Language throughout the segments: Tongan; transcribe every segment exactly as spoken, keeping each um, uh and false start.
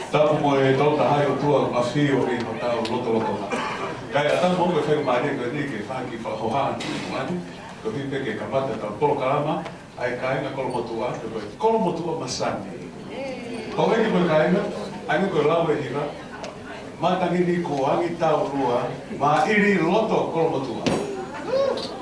Tapu mo e Tolu Tahaʻi ʻOtua ʻoku ʻafio ʻi hotau lotolotonga. Kae ʻatā mo e faingamālie ko eni ke fai ha kiʻi fakahohaʻa atu ʻi muʻa ni, koeʻuhi pē ke kamata ʻetau polokalama, ʻa e Kāinga Kolomotuʻa, pe ko e Kolomotuʻa Masani. Houʻeiki mo e kāinga, ʻa ia ko e lau ʻa e hiva, Matangi ni kuo angi taulua, māʻili loto Kolomotuʻa.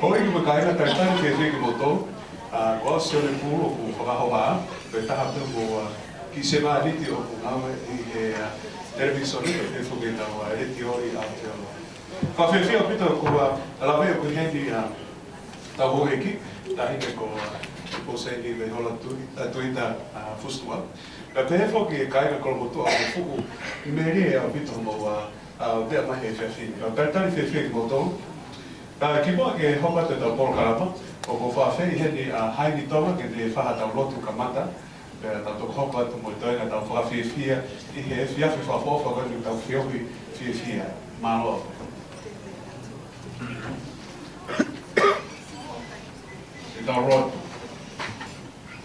Houʻeiki mo e kāinga, talitali fiefia kimoutolu, ʻa, ko au Sione Pulu ʻoku fakahohaʻa, ko e taha pē mo, ʻa, kiʻi sevāniti ʻoku ngāue ʻi he, ʻa, televīsone, pehē foki ʻetau, ʻa, letiō ʻi Aotearoa. Fakafiefia ʻaupito ʻoku, ʻa, lave ʻoku ʻi heni, ʻa, ʻetau houʻeiki, taʻahine ko, ʻa, Poseini Veihola Tui-, ʻa, Tuita, ʻa, Fusitua. Kae pehē foki e kāinga Kolomotuʻa ʻoku fuʻu melie ʻaupito mo, ʻa, ʻa, meʻa mai he efiafi ni. Kae talitali fiefia kimoutolu. Kae kimuʻa ke hoko atu ʻetau polokalama, ʻoku ou fakaafeʻi heni ʻa Haini Tonga ke ne fai haʻatau lotu kamata, pea tau toki hoko atu mo e toenga ʻetau fakafiefia ʻi he efiafi fakaʻofoʻofa ko eni ʻoku tau feohi fiefia. Mālō. Ke tau lotu.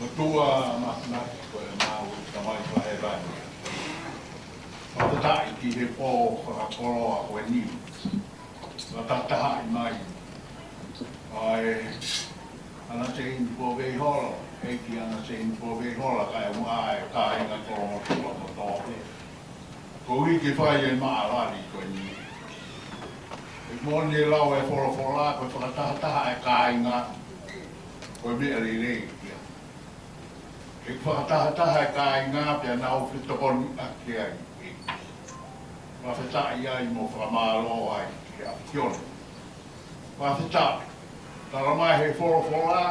ʻOtua Māfimafi ko ʻemau Tamai Fakahēvani. Fakafetaʻi ki he pō fakakoloa ko eni. Fakatahatahaʻi mai ʻa e ʻAna Seini Poveihola, ʻEiki ʻAna Seini Poveihola, kae ʻumaʻā e kāinga Kolomotuʻa kotoa pē. Koeʻuhi ke fai e maʻalali ko eni. ʻOku moʻoni e lau e folofola, ko e fakatahataha e kāinga, ko e meʻa lelei ia. ʻOku fakatahataha e kāinga pea nau fetokoniʻaki ai. Fakafetaʻi ai mo fakamālō ai ki he ʻAfiona. Fakafetaʻi. Talamai he folofola,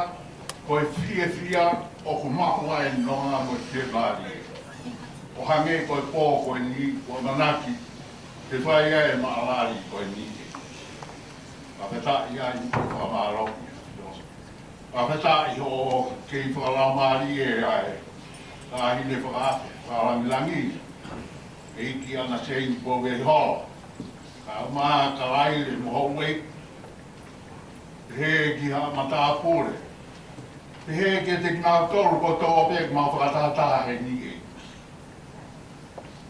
ko e fiefia ʻoku maʻu ai e nonga mo e fiemālie. ʻO hangē ko e pō ko eni, ʻoku ʻamanaki ke fai ai e maʻalali ko eni. Fakafetaʻi ai mo fakamālō ki he ʻAfiona. Fakafetaʻi hoʻo kei fakalaumālie ʻa e Taʻahine Fakaafe Fakalāngilangi, ʻEiki ʻAna Seini Poveihola, kae ʻumaʻā Kalaile mo houʻeiki, pehē ki haʻa matāpule, pehē kiate kimautolu kotoa pē ʻoku mau fakatahataha heni ʻEiki.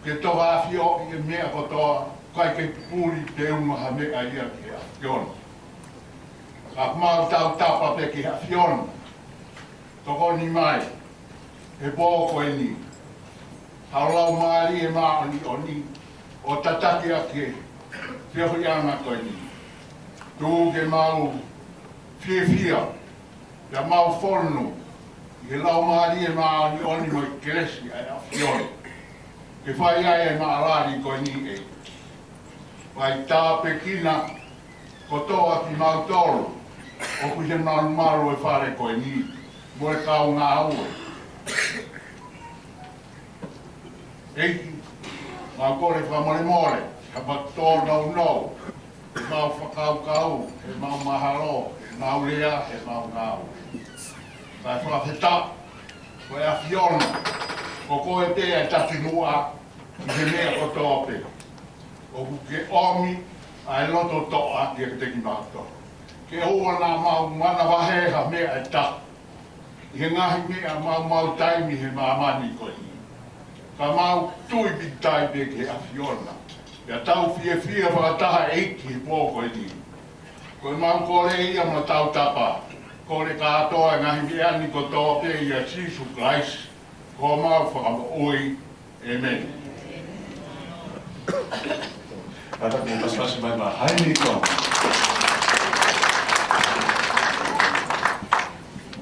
Ke toka ʻafioʻi e meʻa kotoa, ʻikai ke puli pe ʻumaʻā ha meʻa ia ki he ʻAfiona. Ka ʻoku mau tautapa pē ki he ʻAfiona. Tokoni mai, he pō ko eni. Haʻo Laumālie Māʻoniʻoni, ʻo tataki ʻaki e feohiʻanga ko eni. Tuku ke mau fiefia, pea mau fonu ʻi he Laumālie Māʻoniʻoni mo e kelesi ʻa e ʻAfiona. Ke fai ai e maʻalali ko eni ʻEiki. Fai tāpuekina kotoa kimautolu ʻoku ʻi he malumalu e fale ko eni mo e kau ngāue. ʻEiki, mau kole fakamolemole, ka mau tōnounou, ʻemau fakakaukau, ʻemau mahalo, ʻemau lea, ʻemau ngāue. Kae fakafetaʻi, ko e ʻAfiona, ko koe pē ʻa e takimuʻa ʻi he meʻa kotoa pē. ʻOku ke ʻomi ʻa e loto toʻa kiate kimautolu. Ke ʻoua naʻa mau manavahē ha meʻa ʻe taha ʻi he ngaahi meʻa maumau taimi he māmani ko eni. Ka mau tui pīkitai pē ki he ʻAfiona. Pea tau fiefia fakataha ʻEiki he pō ko eni. Ko ʻemau kole ia mo tautapa. Kole kātoa e ngaahi meʻa ni kotoa pē ʻia Sīsū Kalaisi, ko homau Fakamoʻui. ʻĒmeni. Kātaki mo pasipasi mai maʻa Haini Tonga.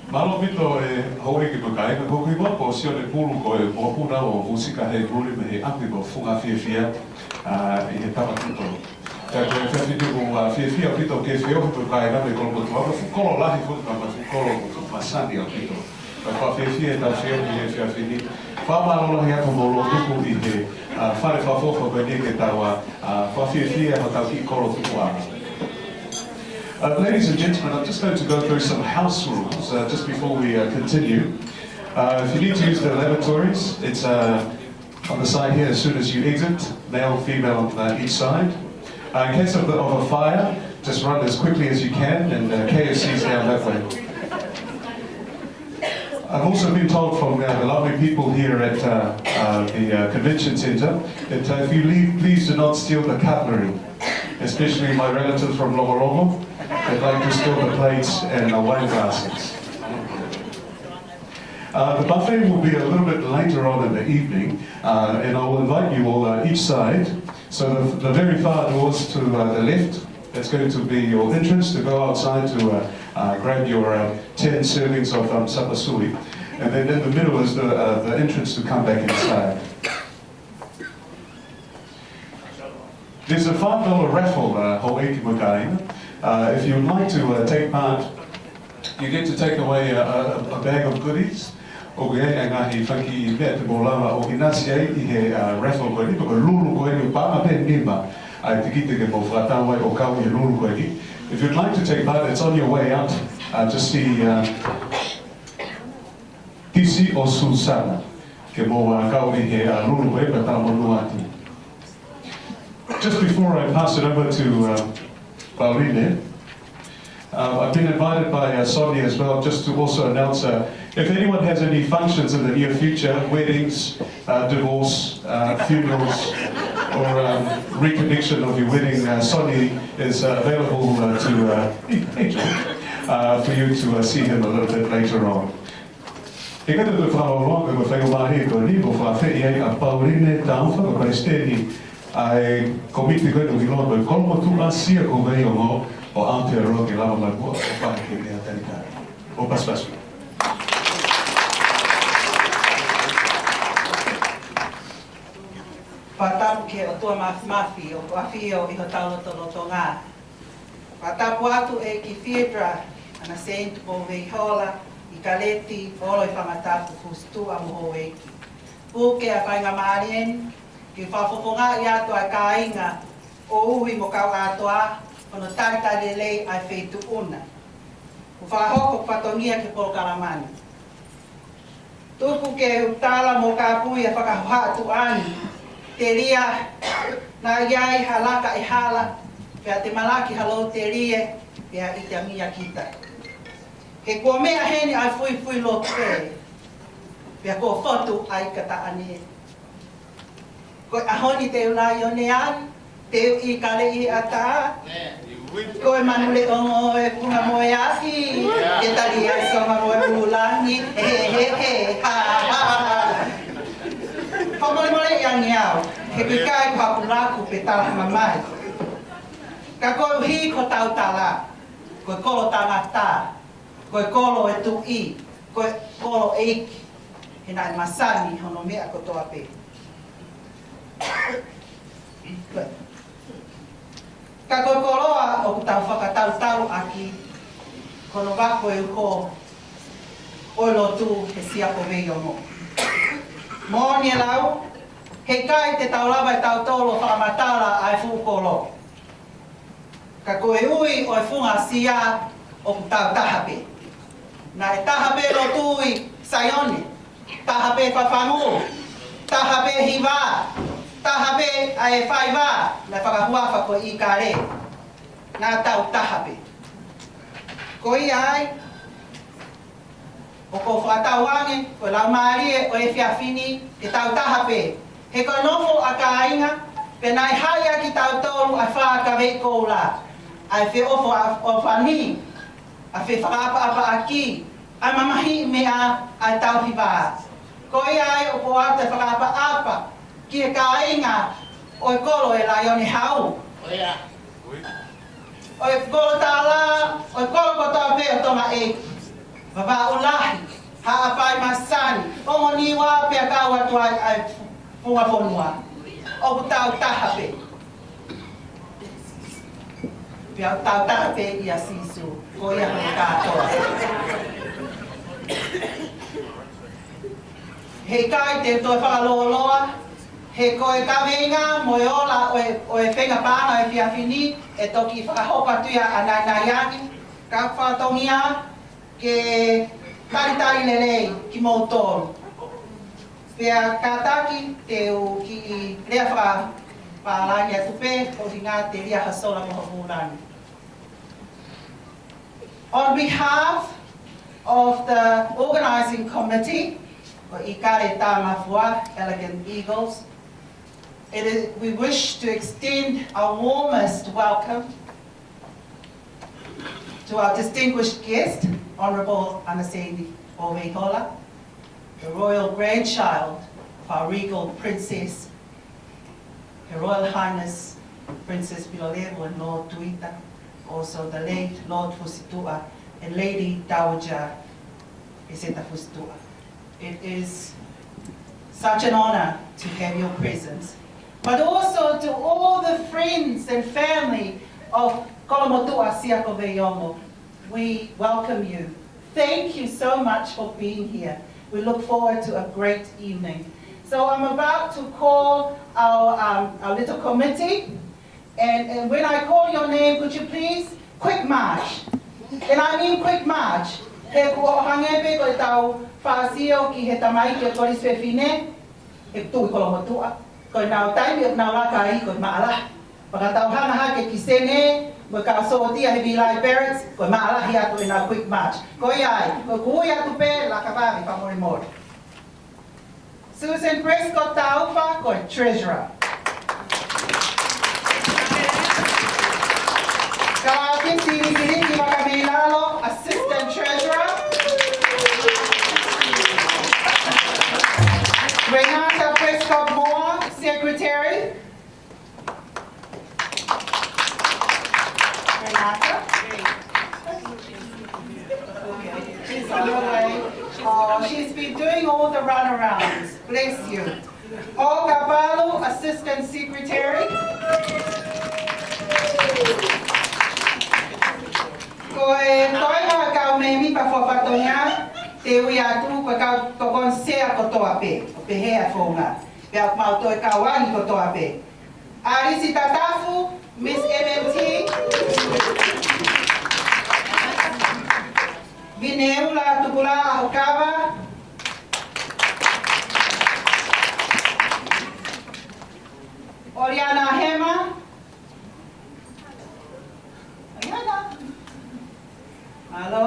Mālō ʻaupito e houʻeiki mo e kāinga, ko hoku hingoa ko Sione Pulu, ko e moʻunga ʻo Musika Heipuli mei he ʻapi ko Funga Fiefia, ʻa, ʻi he Tama Tuto. Pea ko e efiafi ni ʻoku, ʻa, fiefia ʻaupito ke feohi mo e kāinga mei Kolomotuʻa, ko e fuʻu kolo lahi foki, ko e fuʻu kolo ʻoku masani ʻaupito. Pea fakafiefia ʻetau feohi he efiafi ni. Fakamālō lahi atu hoʻomou lotu ʻi he, ʻa, fale fakaʻofoʻofa ko eni ke tau, ʻa, ʻa, fakafiefia hotau kiʻi kolo tupuʻanga. Uh, ladies and gentlemen, I'm just going to go through some house rules, uh, just before we, uh, continue. Uh, if you need to use the lavatories, it's, uh, on the side here as soon as you exit, male, female on, uh, each side. Uh, in case of, the, of a fire, just run as quickly as you can, and, uh, K F C's down that way. I've also been told from uh, the lovely people here at uh, uh, the uh, convention centre that uh, if you leave, please do not steal the cutlery, especially my relatives from Longolongo. They'd like to steal the plates and the wine glasses. Uh, the buffet will be a little bit later on in the evening, uh, and I will invite you all uh, each side. So the, the very far doors to uh, the left, that's going to be your entrance to go outside to uh, uh, grab your uh, ten servings of um, sapa sui. And then in the middle is the, uh, the entrance to come back inside. There's a five dollar raffle, uh, Houʻeiki mo e kāinga. Uh, if you would like to uh, take part, you get to take away a, a, a bag of goodies. ʻOku ʻi ai e ngaahi fanga kiʻi meʻa te mou lava ʻo ʻinasi ai ʻi he uh, raffle ko eni, ko e lulu ko eni, paʻanga pē ʻe nima ʻa e tikite ke mou fakatau ai ʻo kau ʻi he lulu ko eni. If you'd like to take part, it's on your way out. Uh, just see uh, Tisi ʻo Susana ke mou uh, kau ʻi he uh, lulu ko eni, pea talamonū atu. Just before I pass it over to uh, Pauline, uh, I've been invited by uh, Sonny as well just to also announce uh, if anyone has any functions in the near future, weddings, uh, divorce, uh, funerals, or um, reconnection of your wedding, uh, Sonny is uh, available uh, to uh, uh, for you to uh, see him a little bit later on. ʻIkai te u toe fakalongolongo, ko e faingamālie ko eni ʻoku fakafeʻiloaki ai ʻa Pauline Taufa, ko e palesiteni ʻa e komiti ko eni ʻoku ʻiloa ko e Kolomotuʻa Sia ko Veiongo, ʻo Aotearoa ke lava mai muʻa ʻo pehē ki he meʻa talitali. ʻO pasipasi. Fakatapu ki he ʻOtua Māfimafi ʻoku ʻafio ʻi hotau lotolotonga. Fakatapu atu ʻEiki Fiedra, ʻAna Saint Paul Veihola, ʻi Kaleti, ʻo e Fanga Tapu Husituʻa mo Houʻeiki. Puke ʻa e faingamālie ni ke fakafofongaʻi atu ʻa e kāinga ʻo ui mo kau ʻātoa, hono talitali lelei ʻa e feituʻu na. ʻOku fakahoko ʻeku fatongia ki he polokalama ni. Tuku ke u tala mo kāpui ʻa e fakahohaʻa tuʻa ni, telia naʻa ʻi ai ha laka ʻi he hala, pea te malaki ha lou telie, pea ʻitāngia kita. He kuo meʻa heni ʻa e fuifui lotu pē, pea kuo fotu ʻa e ika taʻane. Ko e ʻaho ni te u laione ai, te u ʻīkale ʻi he ʻatā. Ko e manu leʻo mo e punga mo e afi, ke tali ai Sionga mo e ʻUlulangi, he, he, he, ha, ha, ha. Fakamolemole ange au, he ʻikai ko haku laku pe tala mai. Ka koeʻuhi ko hotau tala, ko e kolo tangata, ko e kolo ʻo e tuʻi, ko e kolo ʻeiki, he naʻe masani hono meʻa kotoa pē. Ka ko e koloa ʻoku tau fakatautau ʻaki, ko hono vaku e uho ʻo e lotu he Sia ko Veiongo. Moʻoni e lau, heʻikai te tau lava ʻe tautolu ʻo fakamatala ʻa e fuʻu kolo. Ka ko e ui ʻo e funga Sia ʻoku tau taha pē. Naʻe taha pē lotu ʻi Saione, taha pē fafangu, taha pē hiva, taha pē ʻa e faiva, naʻe fakahuafa ko e ʻīkale. Naʻa tau taha pē. Ko ia ai, ʻoku ou fakatauange, ko e laumālie ʻo e efiafi ni, ke tau taha pē. He ko e nofo ʻa kāinga, pea naʻe haʻi ʻaki kitautolu ʻa e fakaveʻi koula, ʻa e feʻofoʻofani, ʻa e fefakaʻapaʻapaʻaki, ʻa e mamahiʻi meʻa, ʻa e tauhi vā. Ko ia ai ʻoku ou ʻoatu e fakaʻapaʻapa ki he kāinga ʻo e kolo ʻo e Laione Hau. ʻO e kolo tālā, ʻo e kolo kotoa pē ʻo Tonga ʻEiki. Vavaʻu lahi, Haʻapai masani, Ongo Niua pea kau atu ai ʻa e funga fonua. ʻOku tau taha pē. Pea ʻoku tau taha pē ʻia Sīsū, ko ia hono kātoa. Heʻikai te u toe fakalōloa, he ko e kaveinga mo e ola ʻo e, ʻo e feinga paʻanga ʻo e efiafi ni, ʻe toki fakahoko atu ia ʻanai ange, ka ʻoku ou fatongia ke talitali lelei kimoutolu. Pea kātaki te u kiʻi lea fakapālangi atu pē, ko e ʻuhinga telia ha sola mo ha vūlangi. On behalf of the organizing committee, ʻo ʻIkale Tāngafua, Elegant Eagles, it is, we wish to extend our warmest welcome to our distinguished guest, Honourable Anaseini ʻOveihola, the royal grandchild of our regal princess, Her Royal Highness Princess Pilolevu and Lord Tuita, also the late Lord Fusituʻa and Lady Dowager Eseta Fusituʻa. It is such an honour to have your presence, but also to all the friends and family of Kolomotuʻa Siakoveiongo. We welcome you. Thank you so much for being here. We look forward to a great evening. So I'm about to call our, um, our little committee. And, and when I call your name, could you please quick march? And I mean quick march. He kuo hangē pē ko ʻetau fāsio ki he tamaiki ʻo e Kolisi Fefine, he tuʻi Kolomotuʻa. Ko ʻenau taimi ʻoku nau laka ai ko e maʻalahi. Pea ka tau hanga hake ki Senē, mo e kau sōtia he Vīlai Barracks, ko e maʻalahi atu ʻenau quick march. Ko ia ai, ko e kui atu pē, laka vave fakamolemole. Susan Prescott Taufa, ko e treasurer. Kalautisi Nikiliki Vakameilalo, assistant treasurer. Renata Prescott Moore, secretary. Renata? She's on her way. Oh, she's been doing all the runarounds. Bless you. Paul Kapalu, Assistant Secretary. Ko e toenga ʻo e kau mēmipa fakafatongia, te u ui atu ko e kau tokoni sea kotoa pē, ʻo pehē ʻa e founga. Pea mau toe kau angi kotoa pē. ʻAlisi Tatafu, Miss M M T. Vineula Tupula ʻAhokava. ʻOliana Hema. ʻOliana. Mālō.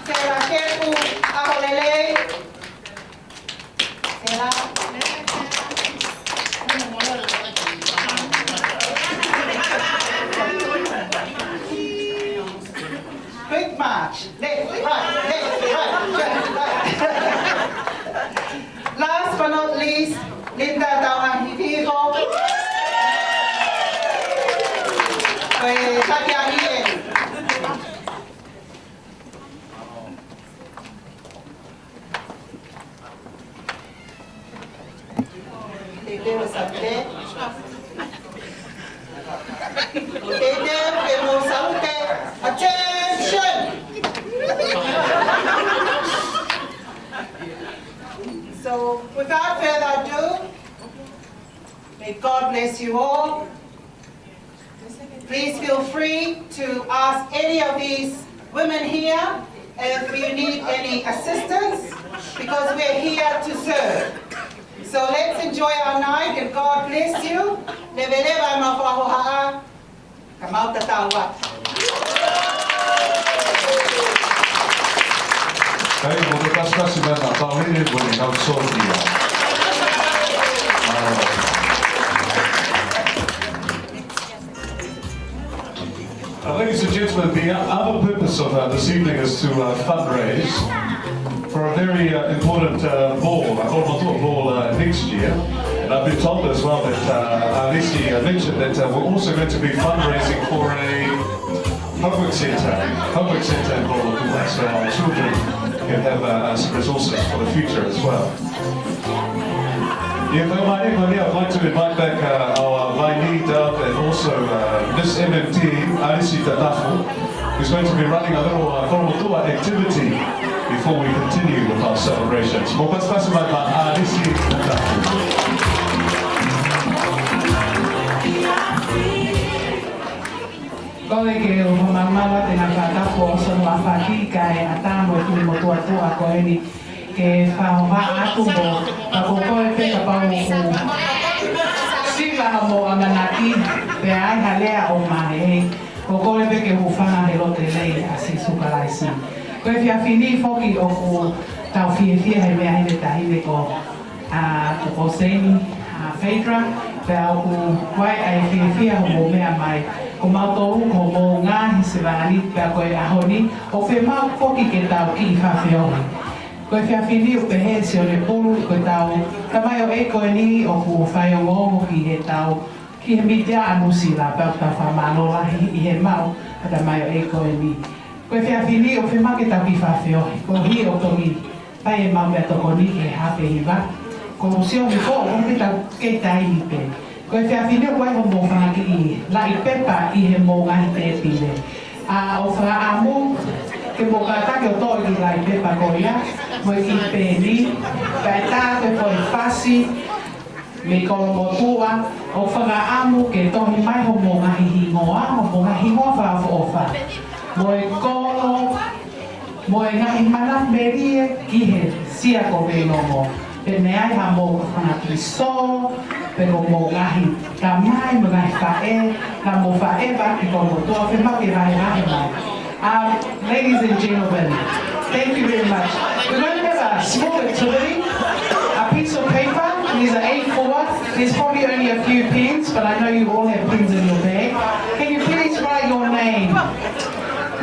Sela Kepu ʻAholelei. Sela. Quick march. Left, right, left, right, left, right. Last but not least, Linda Taunga Hiviho. Ko e taki angi eni. Te te o sa te. Te te o ke mo sa te. Attention! So, without further ado, may God bless you all. Please feel free to ask any of these women here if you need any assistance, because we're here to serve. So let's enjoy our night and God bless you. Leveleva e mau fakahohaʻa. Ka mau tatau atu. Kae mo te pasipasi mena Paulini mo e kau sōtia. Uh, ladies and gentlemen, the other purpose of uh, this evening is to uh, fundraise for a very uh, important uh, ball, a Kolomotuʻa ball uh, next year. And I've been told as well that uh, Alisi uh, mentioned that uh, we're also going to be fundraising for a homework centre, homework centre in Kolomotuʻa, so our children can have uh, some resources for the future as well. Yeah, thank you, Maria. I'd like to invite back uh, our Vaini Dove and also uh, Miss M M T, Alisi Tatafu, who's going to be running a little uh, Kolomotuʻa activity before we continue with our celebrations. Mo pasipasi mai maʻa Alisi Tatafu. Ko e ke o mamala te na fakapo so ma faki kae ʻatā mo e tui motuʻa tuʻa ko eni ke fakahohaʻa atu mo ka ko koe pē kapau ʻoku sila mo ʻamanaki pea ai ha lea ʻo mahe. Ko e kole pē ke u hūfanga he loto lelei ʻa Sīsū Kalaisi. Ko e efiafi ni foki ʻoku tau fiefia he meʻa hine taʻahine ko, ʻa, ko Koseini, ʻa, Feidra, pea ʻoku ʻi ai ʻa e fiefia hoʻomou meʻa mai. Ko mautolu ko homou ngaahi sevāniti pea ko e ʻaho ni, ʻoku fiemaʻu foki ke tau kiʻi fakafeohi. Ko e efiafi ni ʻoku pehē ʻe Sione Pulu, ko ʻetau tamaioʻeiki ko eni ʻoku faiongoongo ki he tau ki he mītia ʻa Nuʻu Sila, pea ʻoku tau fakamālō lahi ʻi he maʻu ʻa e tamaioʻeiki ko eni. Ko e efiafi ni ʻoku fiemaʻu ke tau kiʻi fakafeohi, koeʻuhi ʻoku toki fai ʻemau meʻatokoni ki he hape hiva. Ko Sione Pulu, ʻoku ʻikai ke tau kei taimi pē. Ko e efiafi ni ʻoku ʻi ai hoʻomou fanga kiʻi laʻi pepa ʻi he mou ngaahi tēpile. ʻA, ʻoku fakaʻamu ke mou kātaki ʻo toʻo e kiʻi laʻi pepa ko ia, mo e kiʻi peni, kae tā ko e foʻi fasi, mei Kolomotuʻa, ʻoku fakaʻamu ke tohi mai hoʻomou ngaahi hingoa, hoʻomou ngaahi hingoa fakaʻofoʻofa. Mo e kolo, mo e ngaahi mana melie ki he sia ko Veinongo. Pe ʻe ʻi ai haʻamou fanga kiʻi sō, pe ko homou ngaahi tamai, mo e ngaahi faʻē, naʻa mou faʻē pē ki Kolomotuʻa, fiemaʻu ke vahevahe mai. Um, ladies and gentlemen, thank you very much. We're going to have a small activity, a piece of paper, there's an A four, there's probably only a few pens, but I know you all have pens in your bag. Can you please write your name,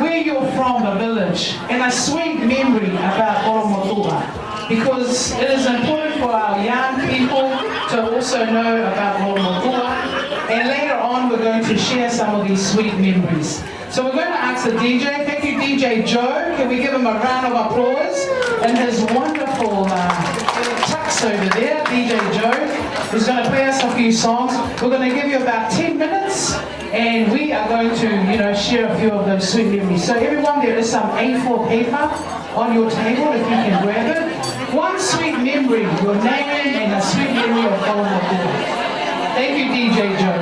where you're from, the village, and a sweet memory about Kolomotuʻa, because it is important for our young people to also know about Kolomotuʻa, and later on we're going to share some of these sweet memories. So we're going to ask the D J. Thank you, D J Joe. Can we give him a round of applause in his wonderful, uh, tux over there? D J Joe is gonna play us a few songs. We're gonna give you about ten minutes, and we are going to, you know, share a few of those sweet memories. So everyone, there is some A four paper on your table, if you can grab it. One sweet memory, your name and a sweet memory of Kolomotuʻa. Thank you, D J Joe.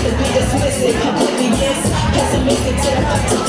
Be dismissive, oblivious, pessimistic to the fact of